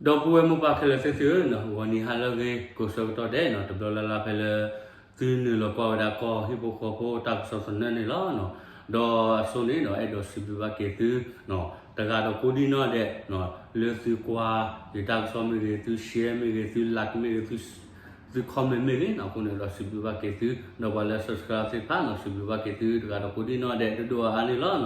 ဒီပုၢ်ဝဲၢ်မိၢ်ပၢ်ခဲလၢာ်သ့ၣ်သုဧၢ, ဂီၤနံၤဟါလၢအဂ့ၤ ကိးဆၢကတီၢ်ဒဲးန့ၣ် တဘျီလၢ်လၢ်ဖဲလၢ သုနုာ်လီၤကွၢ်ဝဲဒၣ်ကီၢ်ဟံၣ်ဖိဃီဖိတၢ်ကစီၣ်သနၢၣ်န့ၣ်လီၤ. ဒီးအဆိန့ၣ်ဒီး အဲၣ်ဒိးစံးဘျုးဘၣ်က့ၤသု တဂၤဒီးကိးဒံနီၢ်ဒဲး လၢသုကွၢ်ယတၢ်ကစီၣ်မ့ၢ်ဂ့ၤ, သု share မ့ၢ်ဂ့ၤ, သု like မ့ၢ်ဂ့ၤ, သု comment မ့ၢ်ဂ့ၤန့ၣ် အဃိန့ၣ်ဒီးစံးဘျုးဘၣ်က့ၤသု, ဒီးပှၤလၢ subscribe သ့ၣ်တဖၣ်န့ၣ် စံးဘျုးဘၣ်က့ၤသု တဂၤဒီးကိးဒံနီၢ်ဒဲး ဒိၣ်ဒိၣ်အါအါန့ၣ်လီၤ.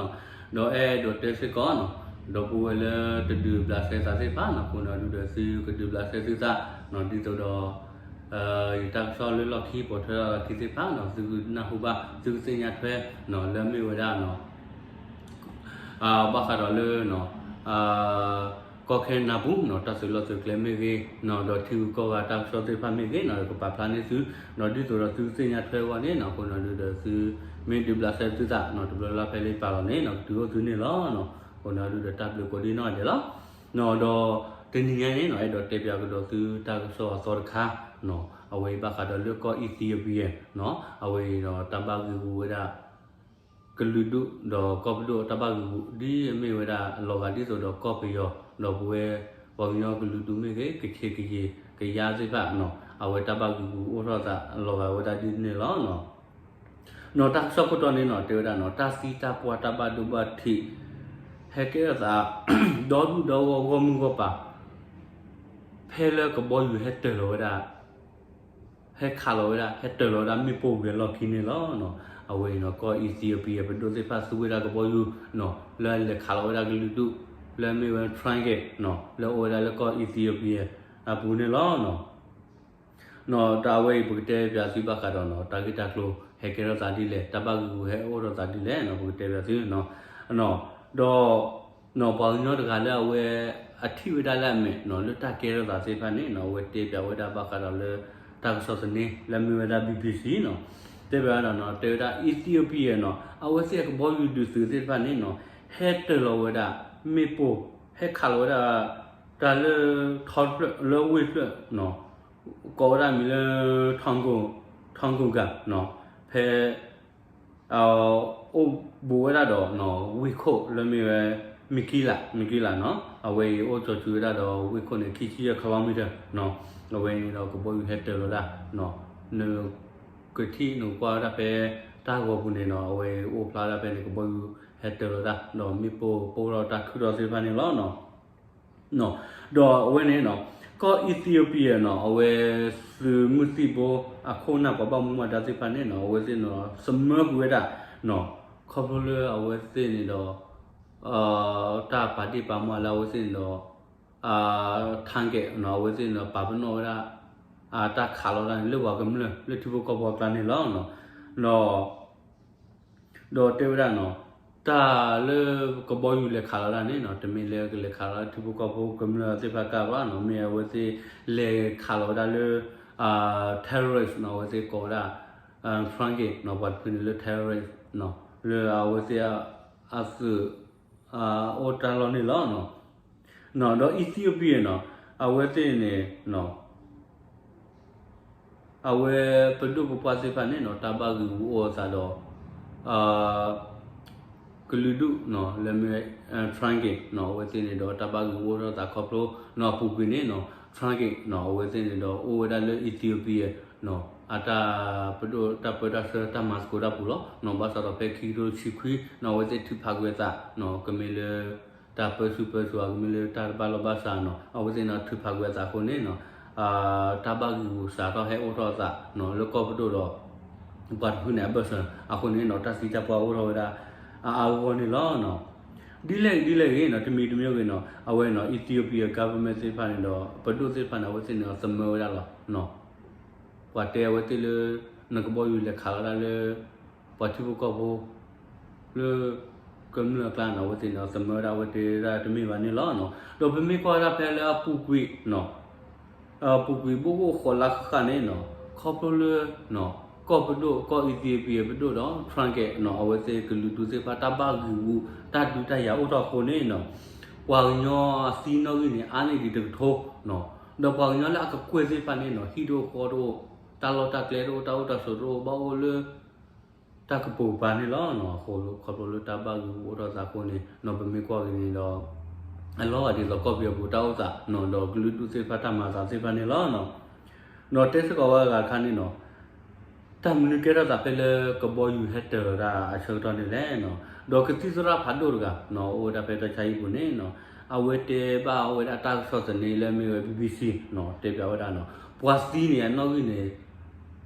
ဒီးအဲၣ်ဒိးတဲစ့ၢ်ကီးန့ၣ် ဒီပုၢ်ဝဲၢ်လၢတဒုးဘျးစဲသးသ့ၣ်တဖၣ်န့ၣ် အဃိန့ၣ်ဒီးသုကဒုးဘျးစဲသုသး ဒ်သိးဒီး ယတၢ်ကစီၣ်လၢလီၢ်ခံပိာ်ထွဲထီၣ်လီၢ်ခံသ့ၣ်တဖၣ်န့ၣ် သုကနၢ်ဟူဘၣ် သုကသ့ၣ်ညါထွဲ လၢမ့ၢ်ဝဲဒၣ် ဘၣ်ဃးဒီးလၢ ကီၢ်ခဲနဒၤပူၤန့ၣ် တၢ်သုးလီၢ်သုးကျဲမ့ၢ်ဂ့ၤန့ၣ် ဒီးထံဂုၤကီၢ်ဂၤတၢ်ကစီၣ်သ့ၣ်တဖၣ်မ့ၢ်ဂ့ၤန့ၣ် ကပာ်ဖျါန့ၢ်သု, ဒီးဒ်သိးဒီးသုကသ့ၣ်ညါထွဲအဂီၢ်န့ၣ် အဃိန့ၣ်ဒုးဒီးသုမ့ၢ်ဒုးဘျးစဲသုသးန့ၣ် တဘျီလၢ်လၢ်ဖဲလၢယပာ်လီၤန့ၣ် ကတုၤအိၣ်သုန့ၣ်လီၤ. အဃိန့ၣ်ဒုးဒီးတၢ်ဘျုးကိးဒံနီၢ်ဒဲးလီၤ. ဒီးတနံၤညါန့ၣ် အဲၣ်ဒိးတဲပၠးကဒီးသုတၢ်ကစီၣ်အသီတခါ အဝဲအံၤဘၣ်ဃးဒီးလၢကီၢ် Ethiopia အဝဲအံၤဒီးတၢ်ဘၣ်ဂံာ်ဂူာ်ဝဲဒၣ် ကလုာ်ဒူၣ်ဒီးကီၢ်ပဒိၣ်တၢ်ဘၣ်ဂံာ်ဂူာ် ဒ်အမ့ၢ်ဝဲဒၣ်လီၤဂာ်ဒ်သိးဒီးကီၢ်ပယီၤ ဒီးပဝဲ ပှၤကညီကလုာ်ဒူၣ်မ့ၢ်ဂ့ၤ ကခ့ကယဲၢ်ကယါသ့ၣ်တဖၣ်န့ၣ် အဝဲတၢ်ဘၣ်ဂံာ်ဂူာ်အိၣ်ထီၣ်သးလီၤဂာ်ဝဲဒၣ်ဒ်န့ၣ်လီၤ. န့ၣ်တၢ်ကစီၣ်ခိၣ်တီန့ၣ်န့ၣ် တဲဝဲဒၣ်န့ၣ် တၢ်သံတၢ်ပှၢ်တၢ်ဘၣ်ဒိဘၣ်ထံး ဟဲကဲထီၣ်သး ဒီဒူၣ်ဒီဂီၢ်ဂီၢ်မုၢ်ဂီၢ်ပၤ ဖဲလၢကဘီယူၤဟဲတၢၢ်လီၤဝဲဒၣ် ဟဲခးလီၤဝဲဒၣ် ဟဲတၢၢ်လီၤဝဲဒၣ်မ့ၣ်ပိၢ်ဝံၤအလီၢ်ခံန့ၣ်လီၤ. အဝဲအံၤန့ၣ် ကီၢ် Ethiopia ပဒိၣ်သ့ၣ်တဖၣ်သူဝဲဒၣ်ကဘီယူၤန့ၣ် လၢအလဲၤခးလီၤဝဲဒၣ်ကလုာ်ဒူၣ် လၢအမ့ၢ်ဝဲ Trangic န့ၣ် လၢအအိၣ်ဝဲဒၣ်လၢကီၢ် Ethiopia အပူၤန့ၣ်လီၤ. တၢ်ဝဲအံၤပကတဲပၠးသုဘၣ်ဃးဒီးန့ၣ် တၢ်ဂ့ၢ်တၢ်ကျိၤဟဲကဲထီၣ်သးဒ်လဲၣ် တၢ်ဘၣ်ဂံာ်ဂူာ်ဟဲအိၣ်ထီၣ်သးဒ်လဲၣ်န့ၣ် ပကတဲပၠးသုန့ၣ် ဒီး ပှၤကညီတဂၤလၢအဝဲအထံၣ်ဝဲဒၣ်လၢအမဲာ်န့ၣ် လၢတၢ်ကဲထီၣ်သးသ့ၣ်တဖၣ်န့ၣ်န့ၣ် အဝဲတဲပၠးဝဲဒၣ်ဘၣ်ဃးဒီးလၢ တၢ်ကစီၣ်သန့ လၢအမ့ၢ်ဝဲဒၣ် BBC န့ၣ် တဲပၠးဝဲဒၣ်န့ၣ် တဲဝဲဒၣ် Ethiopia န့ၣ် အဝဲသ့ၣ်အကဘီယူၤဒုးသုးသ့ၣ်တဖၣ်န့ၣ်န့ၣ် ဟဲတၢၢ်လီၤဝဲဒၣ် မ့ၣ်ပိၢ် ဟဲခးလီၤဝဲဒၣ် တၢ်လၢ ထီတဖျၢၣ် လၢဝ့ၢ်တဖျၢၣ်န့ၣ် ကိးဝဲဒၣ်မံၤလၢ Tongo Tongoga န့ၣ် ဖဲ အိၣ်ဘူးဝဲဒၣ်ဒီး ဝ့ၢ်ခိၣ်လၢမ့ၢ်ဝဲ Mekelle Mekelle န့ၣ် အဝဲအံၤအိၣ်ကၠီၤစုၤဝဲဒၣ်ဒီးဝ့ၢ်ခိၣ်န့ၣ် ခံဆံယဲၢ် kilometer န့ၣ် အဝဲန့ၣ်ဒီးကဘီယူၤဟဲတၢၢ်လီၤဒၣ် နကထံၣ်နကွၢ်ဝဲဒၣ်ဖဲ တၢ်ဂီၤပူၤန့ၣ်န့ၣ် အဝဲအံၤအိၣ်ဖျါဒၣ်ဖဲန့ၣ် ကဘီယူၤဟဲတၢၢ်လီၤဒၣ် ဒီးမ့ၣ်ပိၢ်ပိၢ်ထီၣ်တၢ်ခုၣ်ထီၣ်သ့ၣ်တဖၣ်န့ၣ်လီၤ. ဒီးအဝဲန့ၣ် ကီၢ် Ethiopia န့ၣ် အဝဲသုးမုၢ်သံၣ်ဘိ အခိၣ်နၢ်ပှၤဘၣ်မူဘၣ်ဒါသ့ၣ်တဖၣ်န့ၣ်န့ၣ် အဝဲသ့ၣ်န့ၣ် သမၢကွံာ်ဝဲဒၣ် ခီဖျိလၢအဝဲသ့ၣ်န့ၣ်ဒီး တၢ်ပာ်ဒ့ၣ်ပာ်မူလၢအဝဲသ့ၣ်န့ၣ်ဒီး target န့ၣ် အဝဲသ့ၣ်န့ၣ်ဒီး ပာ်ပနီၣ်ဝဲဒၣ် တၢ်ခးလီၤဒၣ်န့ၣ် လၢပှၤကမျၢၢ်လၢထံဖိကီၢ်ဖိအကျါန့ၣ်လီၤ. ဒီး ဒီးတဲဝဲဒၣ်န့ၣ် တၢ်လၢကဘီယူၤလဲၤခးလီၤဒၣ်န့ၣ်န့ၣ် တမ့ၢ်လၢကလဲၤခးလီၤထံဖိကီၢ်ဖိကမျၢၢ်သ့ၣ်တဖၣ်ကါဘၣ်န့ၣ် မ့ၢ်အဝဲသ့ၣ်လဲၤခးလီၤဝဲဒၣ်လၢ terrorist န့ၣ် အဝဲသ့ၣ်ကိးဝဲဒၣ် target န့ၣ် ပှၤတဖုန့ၣ်လၢ terrorist န့ၣ် လၢအဝဲသ့ၣ်အသုး အိၣ်တၢ်လီၢ်န့ၣ်လီၤ. ဒီး Ethiopia န့ၣ် အဝဲသ့ၣ်န့ၣ် အဝဲပဒိၣ်ပပှၢ်သ့ၣ်တဖၣ်န့ၣ်န့ၣ် တၢ်ဘၣ်ဂံာ်ဂူာ်အိၣ်အသးဒီး ကလုာ်ဒူၣ်န့ၣ် လၢမ့ၢ် Trangic န့ၣ် အဝဲသ့ၣ်န့ၣ်ဒီးတၢ်ဘၣ်ဂံာ်ဂူာ်အိၣ်ထီၣ်သးခီဖျိန့ၣ် အပူၤကွံာ်န့ၣ်န့ၣ် Trangic န့ၣ် အဝဲသ့ၣ်န့ၣ်ဒီးအိၣ်ဝဲဒၣ်လၢ Ethiopia န့ၣ် အတၢ်ပဒိၣ်တၢ်ပၢတၢ်ဆှၢတၢ်မၤသကိးတၢ်ပူၤလီၤ. န့ၣ် ဘၣ်ဆၣ်ဒီးဖဲခံကထိတဆံခွံန့ၣ် အဝဲသ့ၣ်ထုးဖးကွံာ်အသးန့ၣ် ကမ့ၢ်လၢ တၢ်ပၢဆူၣ်ပၢစိး ကမ့ၢ်လၢတၢ်တဘၣ်လိာ်ဘၣ်စးန့ၣ် အဝဲသ့ၣ်န့ၣ်ထုးဖးကွံာ်အသးအဃိန့ၣ်န့ၣ် တၢ်ဘၣ်ဂံာ်ဂူာ်စးထီၣ်ဟဲအိၣ်ထီၣ်အသးန့ၣ် လၢကီၢ်ပဒိၣ်ဒီး ပှၤတဖုန့ၣ်အဘၢၣ်စၢၤအဃိန့ၣ်န့ၣ် တၢ်သံတၢ်ပှၢ်အိၣ်ထီၣ်ဝဲဒၣ် အါအါဂီၢ်ဂီၢ်န့ၣ်လီၤ. ဒ်လဲၣ်ဂ့ၤဒ်လဲၣ်ဂ့ၤန့ၣ် တမံၤတမံၤဂ့ၤန့ၣ် အဝဲန့ၣ် Ethiopia government သ့ၣ်တဖၣ်န့ၣ်ဒီး ပဒိၣ်သ့ၣ်တဖၣ်န့ၣ် အဝဲသ့ၣ်န့ၣ်ဒီးသမၢဝဲဒၣ်လီၤ. ပှၤတဲအဝဲသ့ၣ်လၢ နကဘီယူၤလဲၤခးလီၤဒၣ်လၢ ပှၤထံဖိကီၢ်ဖိ လၢ ကမျၢၢ်အကျါန့ၣ် အဝဲသ့ၣ်န့ၣ်ဒီးသမၢဝဲဒၣ် အဝဲတဲဒၣ်တမ့ၢ်ဘၣ်န့ၣ်လီၤ. ဒီးပမ့ၢ်ကွၢ်ဝဲဒၣ်ဖဲလၢအပူၤကွံာ် ပူၤကွံာ်ဘိၣ်ဘိၣ်ဃိးလါဃၣ်ဃၣ်န့ၣ်န့ၣ် ခီဖျိလၢ ကီၢ်ပဒိၣ် ကီၢ် Ethiopia ပဒိၣ်ဒီး Trangic န့ၣ် အဝဲသ့ၣ်ကလုာ်ဒူၣ်သ့ၣ်တဖၣ်တၢ်ဘၣ်ဂံာ်ဂူာ် တၢ်ဒုးတၢ်ယၤအိၣ်ထီၣ်အဃိန့ၣ်န့ၣ် ပှၤကညီအသံနီၣ်ဂံၢ်န့ၣ် အါန့ၢ်ဒံးတကထိန့ၣ် ဒီးပှၤကညီလၢအကကွဲၢ်သ့ၣ်တဖၣ်န့ၣ်န့ၣ် ဟံၣ်တအိၣ်ဃီတအိၣ် တၢ်လီၢ်တၢ်ကျဲတအိၣ် တၢ်အိၣ်တၢ်ဆိးတအိၣ် ဘၣ်အိၣ်လၢ တၢ်ကပိာ်ကပၤန့ၣ်လီၤ. အဃိ ခီဖျိလၢတၢ်ဘၣ်ဂံာ်ဂူာ်အိၣ်ထီၣ်သးအဃိန့ၣ် ပမ့ၢ်ကွၢ်က့ၤန့ၣ်ဒီး အလီၤဂာ်ဒ်သိးကီၢ်ပယီၤပူၤတၢ်အိၣ်သးနီၤ ဒီးကလုာ်ဒူၣ်သ့ၣ်တဖၣ်တၢ်မၤသးသ့ၣ်တဖၣ်န့ၣ်လီၤနီၤ. ဒီးတဲစ့ၢ်ကီးဝဲအဂၤတခါန့ၣ်နီၤ တၢ်မနုၤကဲထီၣ်သးဖဲလၢကဘီယူၤဟဲတၢၤလီၤတၢ်အဆၢကတီၢ်န့ၣ်လဲၣ်နီၤ. ဒီးကသံၣ်သရၣ်ဖးဒိၣ်တဂၤနီၤ အိၣ်ဝဲဒၣ်ဖဲတၢ်ဆါဟံၣ်ပူၤန့ၣ်နီၤ အဝဲတဲဘၣ်ဝဲဒၣ်တၢ်ကစီၣ်သန့လၢမ့ၢ်ဝဲ ဘံဘံစံနီၤ တဲပၠးဝဲဒၣ်နီၤ ပှၤသံန့ၣ်အနီၣ်ဂံၢ်န့ၣ်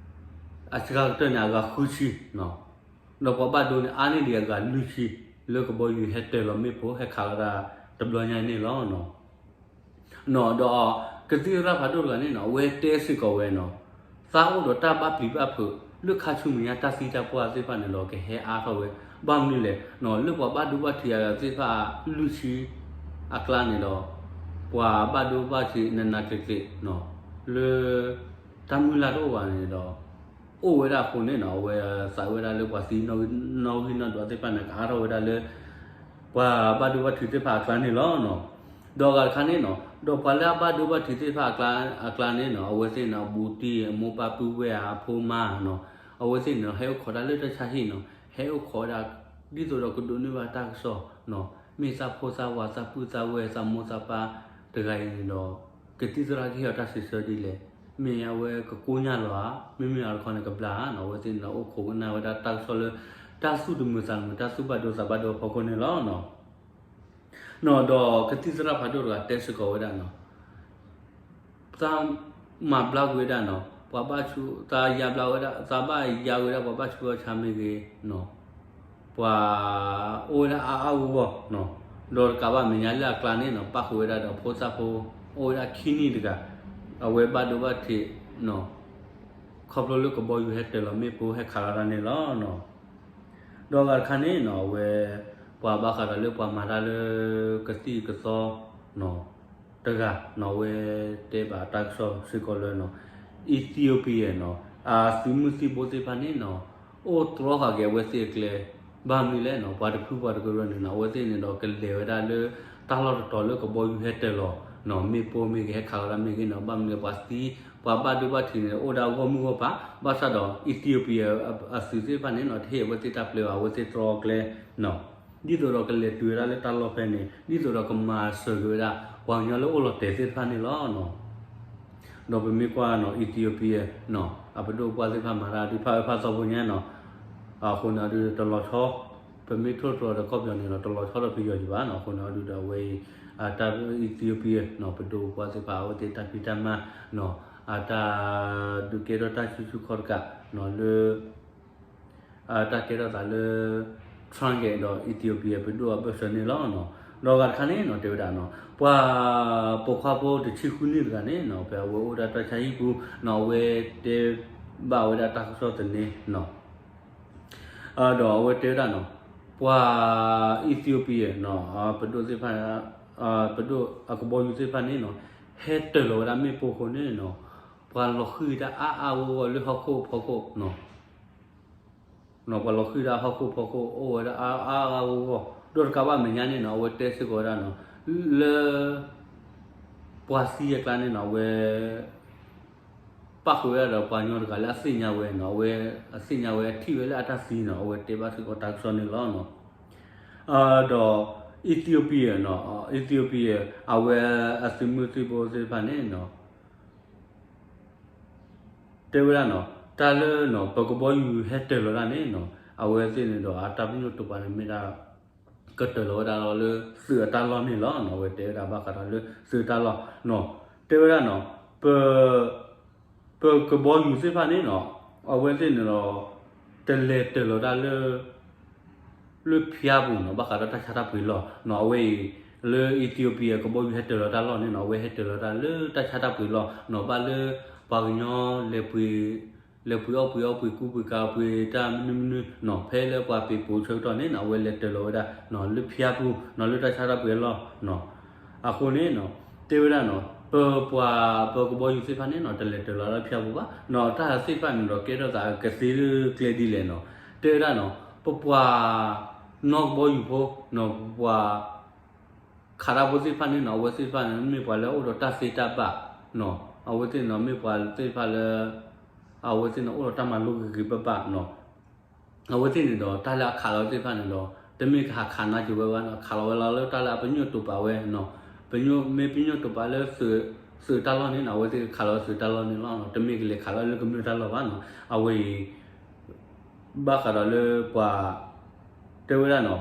အစှၤကတၢၢ်န့ၣ် အဂၤဃုဆံနီၤ ဒီးပှၤဘၣ်ဒိန့ၣ် အါန့ၢ်ဒံးအဂၤလွံၢ်ဆံ လၢကဘီယူၤဟဲတၢၤလီၤမ့ၣ်ပိၢ်ဟဲခးလီၤတၢ်တဘျီညါန့ၣ်လီၤနီၤ. ဒီးကသံၣ်သရၣ်ဖးဒိၣ်တဂၤန့ၣ်နီၤ အဝဲတဲစ့ၢ်ကီးဝဲနီၤ သးအိၣ်ဒီးတၢ်ဘၣ်ပျံၤဘၣ်ဖုး လၢခါဆူမဲာ်ညါတၢ်သံတၢ်ပှၢ်သ့ၣ်တဖၣ်န့ၣ်ဒီးကဟဲအါထီၣ်ဝဲ ဘၣ်မနုၤလဲၣ်နီၤ လၢပှၤဘၣ်ဒိဘၣ်ထံးအဂၤသ့ၣ်တဖၣ်လွံၢ်ဆံအကျါန့ၣ်ဒီး ပှၤဘၣ်ဒိဘၣ်ထံးနးနးကျံၤကျံၤနီၤ လၢ တၢ်မုၢ်လၢ်တအိၣ်ဘၣ်န့ၣ်ဒီး အိၣ်ဝဲဒၣ်အဃိန့ၣ်နီၤ အဝဲသးဝဲဒၣ်လၢပှၤသံနီၣ်ဂံၢ်နီၣ်ဒွးသ့ၣ်တဖၣ်န့ၣ် ကအါထီၣ်ဝဲဒၣ်လၢ ပှၤဘၣ်ဒိဘၣ်ထံးသ့ၣ်တဖၣ်အကျါန့ၣ်လီၤနီၤ. ဒီးအဂၤတခါန့ၣ်နီၤ ဒီးပှၤလၢအဘၣ်ဒိဘၣ်ထံးသ့ၣ်တဖၣ်အကျါန့ၣ်နီၤ အဝဲသ့ၣ်န့ၣ် အဘူးတံၢ်အမိၢ်ပၢ်ပုၢ်ဝဲၢ်အဖိမါနီၤ အဝဲသ့ၣ်န့ၣ်ဒီး ဟဲအိၣ်ခိးတၢ်လၢတၢ်ဆါဟံၣ်နီၤ ဟဲအိၣ်ခိးဝဲဒၣ် ဒ်သိးဒီးကဒိးန့ၢ်ဘၣ်တၢ်ကစီၣ်နီၤ မ့ၢ်သးဖိသၣ်ဝၤသးပုၢ်သးဝဲၢ်သးမိၢ်သးပၢ်တဂၤအံၤန့ၣ်ဒီး ကသံၣ်သရၣ်ကဟ့ၣ်အီၤတၢ်စံးဆၢဒ်လဲၣ် မ့ၢ်အဝဲကကိညၢ်လီၤဧါ မ့မ့ၢ်အတခီန့ၣ်ကဘျါဧါနီၤ အဝဲသ့ၣ်န့ၣ်ဒီးအိၣ်ခိးကနၣ်ဝဲဒၣ်တၢ်ကစီၣ်လၢ တၢ်သူၣ်တမုာ်သးတမုာ် တၢ်သူၣ်ဘၣ်ဒိသးဘၣ်ဒိအဖီခိၣ်န့ၣ်လီၤနီၤ. ဒီးကသံၣ်သရၣ်ဖးဒိၣ်တဂၤတဲစ့ၢ်ကီးဝဲဒၣ်နီၤ သးမၤဘျါကွံာ်ဝဲဒၣ်နီၤ ပှၤဘၣ်ဆူ သးယါဘျါဝဲဒၣ် သးဘၣ်ယါဝဲဒၣ် ပှၤဘၣ်ဆူဘၣ်ဆါမ့ၢ်ဂ့ၤနီၤ ပှၤအိၣ်ဝဲဒၣ်အါအါဂီၢ်ဂီၢ်နီၤ ဒီးတကးဘၣ်မဲာ်ညါလၢအကျါန့ၣ်နီၤ ပၣ်ဃုာ်ဝဲဒၣ်ဒီးဖိသၣ်ဖိ အိၣ်ဝဲဒၣ်ခံနံၣ်တဂၤ အဝဲဘၣ်ဒိဘၣ်ထံးနီၤ ခီဖျိလၢကဘီယူၤဟဲတၢၤလီၤမ့ၣ်ပိၢ်ဟဲခးလီၤတၢ်န့ၣ်လီၤနီၤ. ဒီးအဂၤတခါန့ၣ်နီၤ အဝဲ ပှၤဘၣ်ဃးဒီးလၢပှၤမၤတၢ်လၢ ကသံၣ်ကသီနီၤ တဂၤနီၤ အဝဲတဲဘၣ်တၢ်ကစီၣ်စ့ၢ်ကီးလၢနီၤ Ethiopia နီၤ အသုးမုၢ်သံၣ်ဘိသ့ၣ်တဖၣ်န့ၣ်နီၤ အိၣ်တြီဃာ်က့ၤအဝဲသ့ၣ်အကျဲ ဘၣ်မနုၤလဲၣ်နီၤ ပှၤတဖုပှၤတကရၢန့ၣ်နီၤ အဝဲသ့ၣ်န့ၣ်ဒီးကလဲၤဝဲဒၣ်လၢ တၢ်လီၢ်တတီၤလၢကဘီယူၤဟဲတၢၤလီၤနီၤ မ့ၣ်ပိၢ်မ့ၢ်ဂ့ၤ ဟဲခးလီၤတၢ်မ့ၢ်ဂ့ၤနီၤ ဘၣ်မနုၤလဲၣ် ပှၤသံ ပှၤဘၣ်ဒိဘၣ်ထံးန့ၣ် အိၣ်ဒၣ်ဂီၢ်မုၢ်ဂီၢ်ပၤ ဘၣ်ဆၣ်ဒီး Ethiopia အသုးသ့ၣ်တဖၣ်န့ၣ်နီၤ တဟ့ၣ်အဝဲသ့ၣ်တၢ်ပျဲဘၣ် အဝဲသ့ၣ်တြီအကျဲနီၤ ဒ်သိးဒီးကလဲၤတုၤဝဲဒၣ်လၢတၢ်လီၢ်ဖဲန့ၣ် ဒ်သိးဒီးကမၤစၢၤက့ၤဝဲဒၣ် ပှၤကညီလၢအိၣ်လီၤတဲာ်သ့ၣ်တဖၣ်န့ၣ်လီၤနီၤ. ဒီးပမ့ၢ်ကွၢ်နီၤ Ethiopia နီၤ အပဒိၣ်ပှၢ်သ့ၣ်တဖၣ်မၤတၢ်ဒုးဖၣ်အၢဖၣ်သီဖိညါနီၤ အဃိန့ၣ်အဒုးတလီၤဆီ ပမ့ၢ်ထိၣ်သတြီၤဒီးကီၢ်ပယီၤန့ၣ်ဒီး တလီၤဆီဒီးပယီၤယံၤဘၣ်နီၤ အဃိန့ၣ်အဒုးဒီးအဝဲအံၤ တၢ် Ethiopia နီၤ ပဒိၣ်ပှၢ်သ့ၣ်တဖၣ် အဝဲသ့ၣ်တၢ်ဖံးတၢ်မၤနီၤ အတၢ်ဒုးကဲထီၣ်တၢ်ဆူၣ်ဆူၣ်ခီၣ်တကးနီၤ လၢ တၢ်ကဲထီၣ်သးလၢ Trump ဒီး Ethiopia ပဒိၣ်အဘၢၣ်စၢၤန့ၣ်လီၤ. ဒီးအဂၤတခါန့ၣ်နီၤ တဲဝဲဒၣ်နီၤ ပှၤပိာ်ခွါဖိတဆံဃုနံၣ်တဂၤန့ၣ်နီၤ ဖဲအဝဲအိၣ်ဒၣ်တၢ်ဆါဟံၣ်ပူၤနီၤ အဝဲတဲဘၣ်ဝဲဒၣ်တၢ်ကစီၣ်သန့နီၤ ဒီးအဝဲတဲဝဲဒၣ်နီၤ ပှၤ Ethiopia နီၤ ပဒိၣ်သ့ၣ်တဖၣ် ပဒိၣ်အကဘီယူၤသ့ၣ်တဖၣ်န့ၣ်နီၤ ဟဲတၢၤလီၤဝဲဒၣ်မ့ၣ်ပိၢ်အဃိန့ၣ်နီၤ ပှၤလီၤဃံၤတၢ်အါအါဂီၢ်ဂီၢ်လၢဟီၣ်ခိၣ်ဖီခိၣ်နီၤ ပှၤလီၤဃံၤတၢ်ဟီၣ်ခိၣ်ဖီခိၣ်အိၣ်ဝဲဒၣ်အါအါဂီၢ်ဂီၢ် ဒီးတကးဘၣ်မဲာ်ညါန့ၣ်နီၤ အဝဲတဲစ့ၢ်ကီးဝဲဒၣ်နီၤ လၢ ပှၤသံအကျါန့ၣ်နီၤ အဝဲ ပၣ်ဃုာ်ဝဲဒၣ်ဒီးပှၤကညီတဂၤလၢအသ့ၣ်ညါဝဲနီၤ အဝဲအသ့ၣ်ညါဝဲအထံၣ်ဝဲလၢအတၢ်သံနီၤ အဝဲတဲဘၣ်စ့ၢ်ကီးတၢ်ကစီၣ်န့ၣ်လီၤ. ဒီး Ethiopia နီၤ Ethiopia အဝဲအသုးမုၢ်သံၣ်ဘိသ့ၣ်တဖၣ်န့ၣ်နီၤ တဲဝဲဒၣ်နီၤ တၢ်လၢနီၤ ပကဘီယူၤဟဲတၢၤလီၤဒၣ်န့ၣ်နီၤ အဝဲသ့ၣ်န့ၣ်ဒီးအတၢ်ပညိၣ်တိာ်ပာ်န့ၣ်မ့ၢ်ဒၣ် ကတၢၤလီၤဝဲဒၣ်လီၤလၢသုးအတၢ်လီၢ်န့ၣ်လီၤ. အဝဲတဲဝဲဒၣ်ဘၣ်ဃးဒီးလၢသုးအတၢ်လီၢ်နီၤ တဲဝဲဒၣ်နီၤ ပ ပကဘီယူၤသ့ၣ်တဖၣ်န့ၣ်နီၤ အဝဲသ့ၣ်န့ၣ်ဒီး တလဲၤတၢၤလီၤတၢ်လၢ လၢဖၠါပူၤနီၤ ဘၣ်ဃးဒီးတၢ်ဆါတၢ်ပှ့ၤလီၢ်နီၤ အဝဲအံၤ လၢ Ethiopia ကဘီယူၤဟဲတၢၤလီၤတၢ်လီၢ်န့ၣ်နီၤ အဝဲဟဲတၢၤလီၤတၢ်လၢတၢ်ဆါတၢ်ပှ့ၤလီၢ်နီၤ ဘၣ်လၢပှၤကညီလဲၤပှ့ၤ လဲၤပှ့ၤအီၣ်ပှ့ၤအီပှ့ၤကူပှ့ၤကၤပှ့ၤတၢ်မနုၤမနုၤနီၤ ဖဲလၢပှၤပ့ၤပိာ်ဆၢကတီၢ်န့ၣ်နီၤ အဝဲလဲၤတၢၤလီၤဝဲဒၣ်နီၤ လၢဖၠါပူၤနီၤ လၢတၢ်ဆါတၢ်ပှ့ၤအလီၢ်နီၤ အဃိန့ၣ်နီၤ တဲဝဲဒၣ်နီၤ ပပှၤပကဘီယူၤသ့ၣ်တဖၣ်န့ၣ်နီၤ တလဲၤတၢၤလီၤလၢဖၠါပူၤဘၣ်နီၤ တၢ်သ့ၣ်တဖၣ်န့ၣ်ဒီးကဲထီၣ်သးကသ့လၢကျဲဒ်လဲၣ်နီၤ တဲဝဲဒၣ်နီၤ ပပှၤ နီၢ်ကဘီယူၤဖိနီၤ ပပှၤ ခးတၢ်ဖိသ့ၣ်တဖၣ်န့ၣ်နီၤ အဝဲသ့ၣ်တဖၣ်န့ၣ် မ့ၢ်ပှၤလၢအအိၣ်ဒီးတၢ်သ့တၢ်ဘၣ်နီၤ အဝဲသ့ၣ်န့ၣ်မ့ၢ်ပှၤသ့ၣ်တဖၣ်လၢ အဝဲသ့ၣ်န့ၣ်အိၣ်ဒီးတၢ်မၤလိဂ့ၤဂ့ၤဘၣ်ဘၣ်နီၤ အဝဲသ့ၣ်န့ၣ်ဒီးတၢ်လၢအခးလီၤသ့ၣ်တဖၣ်န့ၣ်ဒီး တမ့ၢ်ကဟးခးနါက့ၤဝဲဘၣ်နီၤ ခးလီၤဝဲလီၤလၢတၢ်လၢအပညိၣ်တိာ်ပာ်ဝဲနီၤ မ့ၢ်ပညိၣ်တပာ်လၢ သုးတၢ်လီၢ်န့ၣ်နီၤ အဝဲသ့ၣ်ကခးလီၤသုးတၢ်လီၢ်န့ၣ်လီၤ. တမ့ၢ်ကလဲၤခးလီၤလၢကမျၢၢ်တၢ်လီၢ်ဘၣ်နီၤ. အဝဲအံၤ ဘၣ်ဃးဒီးလၢပှၤ တဲဝဲဒၣ်နီၤ,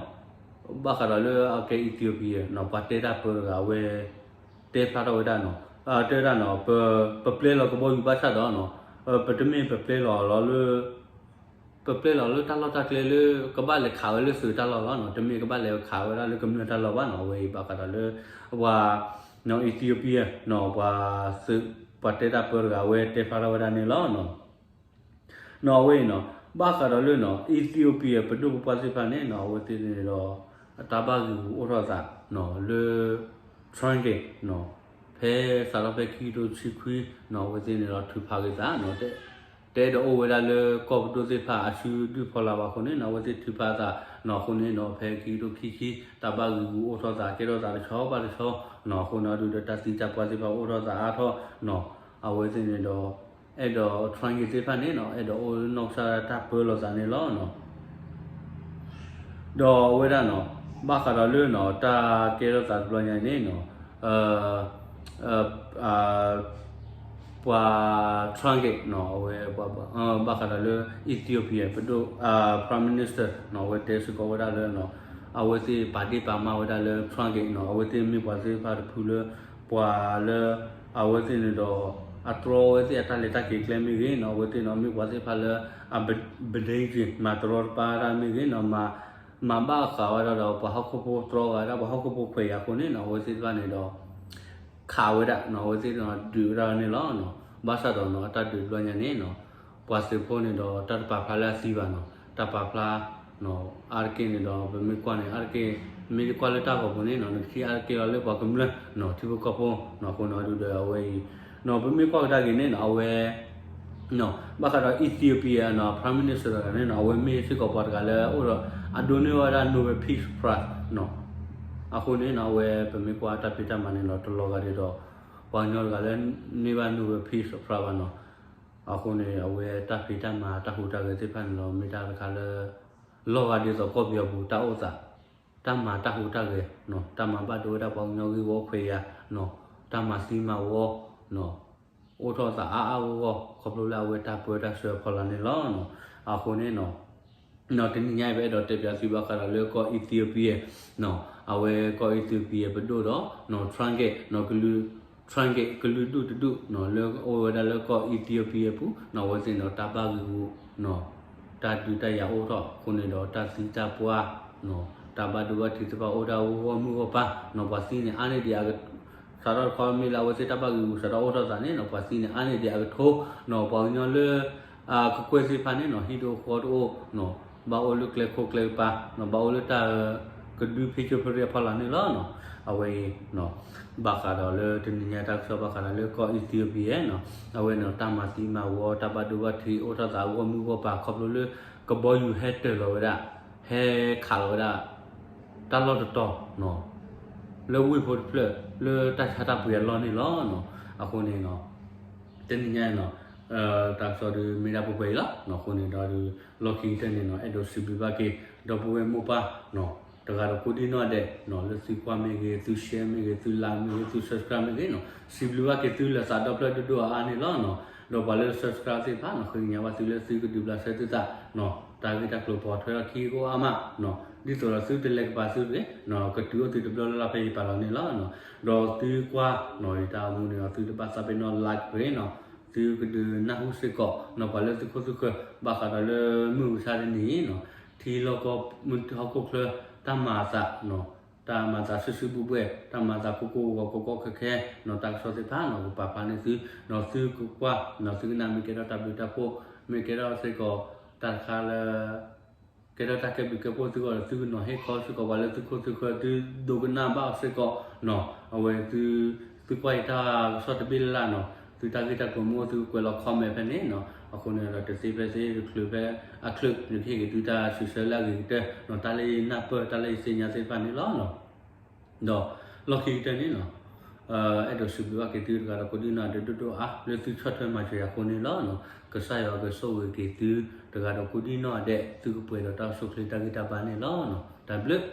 ဘၣ်ဃးဒီးလၢအကဲ Ethiopia နီၤ ပှၤတဲတၢ်ပၢတဂၤ အဝဲ တဲဖျါထီၣ်ဝဲဒၣ်နီၤ, တဲဝဲဒၣ်နီၤ, ပပျဲလီၤကဘီယူၤဘၣ်ဆၣ်ဒီးနီၤ, ပတမ့ၢ်ပပျဲလီၤလီၤလၢ ပပျဲလီၤလၢတၢ်လီၢ်တၢ်ကျဲလၢ ကဘၣ်လဲၤခးဝဲလၢသုးတၢ်လီၢ်လီၤနီၤ. တမ့ၢ်ကဘၣ်လဲၤခးဝဲဒၣ်လၢကမျၢၢ်တၢ်လီၢ်ဘၣ်နီၤ. အဝဲအံၤဘၣ်ဃးဒီးလၢ ပှၤ နီၤ Ethiopia နီၤ ပှၤသုး ပှၤတဲတၢ်ပၢတဂၤ အဝဲတဲဖျါထီၣ်ဝဲဒၣ်န့ၣ်လီၤနီၤ. နီၤ အဝဲအံၤနီၤ ဘၣ်ဃးဒီးလၢနီၤ Ethiopia ပဒိၣ်ပပှၢ်သ့ၣ်တဖၣ်န့ၣ်နီၤ အဝဲသ့ၣ်န့ၣ်ဒီး တၢ်ဘၣ်ဂံာ်ဂူာ်အိၣ်ထီၣ်သးနီၤ လၢ Trangate နီၤ ဖဲစးထီၣ်ဖဲခံကထိတဆံခွံနီၤ အဝဲသ့ၣ်န့ၣ်ဒီး ထုးဖးက့ၤသးနီၤ တအဲၣ်ဒိးအိၣ်ဝဲဒၣ်လၢကီၢ်ပဒိၣ်သ့ၣ်တဖၣ်အစုဒုၣ်ဖီလာ်ဘၣ်အဃိန့ၣ်နီၤ အဝဲသ့ၣ်ထုးဖးသးနီၤ အဃိန့ၣ်နီၤ ဖဲခံကထိခံဆံ တၢ်ဘၣ်ဂံာ်ဂူာ်အိၣ်ထီၣ်သး ကဲထီၣ်သးတဆီဘၣ်တဆီနီၤ အဃိန့ၣ်ဒုးဒီးတၢ်သံတၢ်ပှၢ်သ့ၣ်တဖၣ်အိၣ်ထီၣ်သးအါထီၣ်နီၤ အဝဲသ့ၣ်န့ၣ်ဒီး အဲၣ်ဒိး Trangate သ့ၣ်တဖၣ်န့ၣ်နီၤ အဲၣ်ဒိးအိၣ်လၢနီၢ်ကစၢ်တၢ်ပၢလီၤသးန့ၣ်လီၤနီၤ. ဒီးအဝဲဒၣ်နီၤ ဘၣ်ဃးဒီးလၢနီၤ တၢ်ကဲထီၣ်သးတဘျီညါန့ၣ်နီၤ ပှၤ Trangate နီၤ အဝဲ ဘၣ်ဃးဒီးလၢ Ethiopia ပဒိၣ် Prime Minister နီၤ အဝဲတဲစ့ၢ်ကီးဝဲဒၣ်လၢနီၤ အဝဲသ့ၣ်ပာ်ဒ့ၣ်ပာ်မၢ်ဝဲဒၣ်လၢ Trangate နီၤ အဝဲသ့ၣ်မ့ၢ်ပှၤသ့ၣ်တဖၣ်တဖုလၢ ပှၤလၢ အဝဲသ့ၣ်န့ၣ်ဒီး အတြီအဝဲသ့ၣ်အတၢ်လဲၤတၢ်က့ၤကျဲမ့ၢ်ဂ့ၤနီၤ အဝဲသ့ၣ်နီၤ မ့ၢ်ပှၤသ့ၣ်တဖၣ်လၢ အ ဘဒ့က့ၤ မၤတရီတပါဒၣ်မ့ၢ်ဂ့ၤနီၤ မၤဘၣ်ဃးဝဲဒၣ်ဒီး ပှၤဟီၣ်ခိၣ်ဖိတြီဂၤဒၣ် ပှၤဟီၣ်ခိၣ်ဖိခွဲးယာ်အဃိန့ၣ်နီၤ အဝဲသ့ၣ်တဖၣ်န့ၣ်ဒီး ခးဝဲဒၣ်နီၤ အဝဲသ့ၣ်ဒုးဝဲဒၣ်န့ၣ်လီၤ. ဘၣ်ဆၣ်ဒီးနီၤ အတၢ်ဒုးတဘျီညါန့ၣ်နီၤ ပှၤသုးဖိန့ၣ်ဒီး တၢ်တပာ်ဖျါလၢအသံဘၣ်နီၤ တၢ်ပာ်ဖျါ အါတက့ၢ်န့ၣ်ဒီး ပမ့ၢ်ကွၢ်န့ၣ် အါတက့ၢ် မ့ၢ်တကွၢ်လၢတၢ်ဂီၤပူၤန့ၣ်နီၤ နကထံၣ်အါတက့ၢ်လီၤလၢပှၤကမျၢၢ်နီၤ ထံဖိကီၢ်ဖိနီၤ အဃိန့ၣ်ဒုးဒီးအဝဲအံၤ နီၤ ပမ့ၢ်ကွၢ်ကဒါက့ၤန့ၣ်နီၤ အဝဲ ဘၣ်ဃးဒီး Ethiopia နီၤ Prime Minister တဂၤန့ၣ်နီၤ အဝဲမ့ၢ်စ့ၢ်ကီးပှၤတဂၤလၢအိၣ်ဒီး အဒိးန့ၢ်ဝဲဒၣ် Nobel Peace Prize နီၤ အဃိန့ၣ်နီၤ အဝဲပမ့ၢ်ကွၢ်တၢ်ဖံးတၢ်မၤန့ၣ်လီၤ တလီၤဂာ်ဒ်သိး ပှၤကညီတဂၤလၢ န့ၢ်ဘၣ် Nobel Peace Prize ဘၣ်နီၤ အဃိန့ၣ် အဝဲတၢ်ဖံးတၢ်မၤတၢ်ဟူးတၢ်ဂဲၤသ့ၣ်တဖၣ်န့ၣ်လီၤ မ့ၢ်တၢ်တခါလၢ လီၤဂာ်ဒ်သိးကီၢ်ပယီၤပူၤတၢ်အိၣ်သး တၢ်မၤတၢ်ဟူးတၢ်ဂဲၤနီၤ တၢ်မၤဘၣ်ဒိဝဲဒၣ်ပှၤကညီဂ့ၢ်ဝီခွဲးယာ်နီၤ တၢ်မၤသံမၤဝီနီၤ အိၣ်ထီၣ်သးအါအါဂီၢ်ဂီၢ် ခီဖျိလၢအဝဲတၢ်ပၢတၢ်ဆှၢဖီလာ်န့ၣ်လီၤ. အဃိန့ၣ်နီၤ တနံၤညါအံၤပအဲၣ်ဒိးတဲပၠးသုဘၣ်ဃးဒီးလၢကီၢ် Ethiopia နီၤ အဝဲကီၢ် Ethiopia ပဒိၣ်ဒီး Trangate နီၤ ကလုာ် Trangate ကလုာ်ဒူၣ်တဒူၣ်နီၤ လၢအိၣ်ဝဲဒၣ်လၢကီၢ် Ethiopia ပူၤနီၤ အဝဲသ့ၣ်န့ၣ်ဒီးတၢ်ဘၣ်ဂံာ်ဂူာ်နီၤ တၢ်ဒုးတၢ်ယၤအိၣ်ထီၣ်အဃိန့ၣ်ဒီး တၢ်သံတၢ်ပှၢ်နီၤ တၢ်ဘၣ်ဒိဘၣ်ထံးသ့ၣ်တဖၣ်အိၣ်ဒၣ်ဂီၢ်မုၢ်ဂီၢ်ပၤနီၤ ပှၤသံန့ၣ်အါန့ၢ်ဒံးအက စးထီၣ်တခီမ့ၢ်လၢအဝဲသ့ၣ်တၢ်ဘၣ်ဂံာ်ဂူာ်စးထီၣ်အိၣ်ထီၣ်သးန့ၣ်နီၤ ပှၤသံန့ၣ်အါန့ၢ်ဒံးအကထိနီၤ ပှၤကညီလၢ ကကွဲၢ်သ့ၣ်တဖၣ်န့ၣ်နီၤ ဟံၣ်တအိၣ်ဃီတအိၣ်နီၤ ဘၣ်အိၣ်လၢကျဲခိၣ်ကျဲကပၤနီၤ ဘၣ်အိၣ်လၢတၢ်ကဒုဖံးကဖုရ့အဖီလာ်န့ၣ်လီၤနီၤ အဝဲအံၤ ဘၣ်ဃးဒီးလၢတနံၤညါတၢ်ကစီၣ်ဘၣ်ဃးဒီးလၢကီၢ် Ethiopia နီၤ အဝဲန့ၣ် တၢ်မၤသံမၤဝီ တၢ်ဘၣ်ဒိဘၣ်ထံးအိၣ်ထီၣ်သးဂီၢ်မုၢ်ဂီၢ်ပၤ ခီဖျိလၢ ကဘီယူၤဟဲတၢၤလီၤဝဲဒၣ် ဟဲခးလီၤဝဲဒၣ် တၢ်လီၢ်တတီၤနီၤ လၢဝ့ၢ်ဖိတဖျၢၣ် လၢတၢ်ဆါတၢ်ပှ့ၤအလီၢ်န့ၣ်လီၤနီၤ အဃိန့ၣ်နီၤ တနံၤညါနီၤ တၢ်ကစီၣ်ဒုးမ့ၢ်ဒၣ်ပှဲၤပှဲၤအံၤလီၤ အဃိန့ၣ်ဒီးဒုး လီၢ်ခံကတၢၢ်န့ၣ်နီၤ အဲၣ်ဒိးစံးဘျုးဘၣ်က့ၤ ဒီပုၢ်ဝဲၢ်မိၢ်ပၢ်နီၤ တဂၤဒီးကိးဒံၣ်နီၣ်ဒဲးနီၤ လၢသုကွၢ်မ့ၢ်ဂ့ၤ သု share မ့ၢ်ဂ့ၤ သု like မ့ၢ်ဂ့ၤ သု subscribe မ့ၢ်ဂ့ၤနီၤ စံးဘျုးဘၣ်က့ၤသုလၢသးဒီဖျၢၣ်ဒိၣ်ဒိၣ်အါအါန့ၣ်လီၤနီၤ ဒီးပှၤလၢ subscribe သ့ၣ်တဖၣ်နီၤ ဃ့ကညးဘၣ်သုလၢသုကဒုးဘျးစဲသုသးနီၤ တၢ်ဂ့ၢ်တၢ်ကျိၤပိာ်ထွဲထီၣ်ခံကအိၣ်အါမးနီၤ ဒ်သိးဒီးသုတလဲၤကပၤသုတဂ့ၤနီၤ ကတုၤအိၣ်သုတဘျီလၢ်လၢ်ဖဲယပာ်လီၤန့ၣ်လီၤနီၤ ဒီးသုကွၢ်နီၤ ယတၢ်အိၣ်မူန့ၣ်ဒီး သုတဘၣ်သးပ့ၤနီၣ် like တဂ့ၤနီၤ သုကဒုးနၢ်ဟူစ့ၢ်ကီးနီၤ ပှၤလၢသုခိၣ်သုဃၢၤ ဘၣ်ဃးဒီးလၢမုၢ်မဆါတနံၤအံၤနီၤ ထံလီၢ်ကီၢ် မုၢ်ဟီၣ်ခိၣ်ချၢ တၢ်မၤအသးနီၤ တၢ်မၤသးစုစုဘူးဘူး တၢ်မၤသးကိၢ်ကိၢ်ဂီၤဂီၤ ကီကီခဲခဲနီၤ တၢ်ကစီၣ်သ့ၣ်တဖၣ်နီၤ ကပာ်ဖျါန့ၢ်သုနီၤ သုကကွၢ်နီၤ သုကနၣ်မ့ၢ်ကဲထီၣ်တၢ်ဘျုးတၢ်ဖှိၣ် မ့ၢ်ကဲထီၣ်စ့ၢ်ကီး တၢ်တခါလၢ ကဲထီၣ်တၢ်ကဲဘျုးကဲဖှိၣ်သုဂီၢ်ဒီး သုကနီၤဟ့ၣ်ခီစ့ၢ်ကီးပှၤလၢသုခိၣ်သုဃၢၤ သုဒိကနၣ်ဘၣ်အီၤစ့ၢ်ကီးနီၤ အဝဲသု သုကွၢ်ယတၢ်ကစီၣ်တဘ့ၣ်လၢ်လၢ်နီၤ သုတၢ်ဂ့ၢ်တၢ်ကျိၤမ့ၢ်အိၣ် သုကကွဲးလီၤ comment ဖဲန့ၣ်နီၤ အဃိန့ၣ်ဒီး တသ့ဖဲသ့ တချုးဖဲအချုး နကဟ့ၣ်က့ၤသုတၢ်စံးဆၢလၢအဂ့ၤကတၢၢ်နီၤ တၢ်လၢယနၢ်ပၢၢ် တၢ်လၢယသ့ၣ်ညါသ့ၣ်တဖၣ်န့ၣ်လီၤနီၤ ဒီးလီၢ်ခံကတၢၢ်န့ၣ်နီၤ အဲၣ်ဒိးစံးဘျုးဘၣ်က့ၤသုတဂၤဒီးကိးဒံၣ်နီၣ်ဒဲးဒိၣ်ဒိၣ်အါ လၢသုဆီၣ်ထွဲမၤစၢၤယၤအဃိန့ၣ်လီၤနီၤ ကစၢ်ယွၤကဆိၣ်ဂ့ၤက့ၤသုတဂၤဒီးကိးဒံၣ်နီၣ်ဒဲး သုကပှဲၤဒီးတၢ်အိၣ်ဆူၣ်အိၣ်ချ့တၢ်ဂံၢ်တၢ်ဘါန့ၣ်လီၤနီၤ တၢ်ဘျုး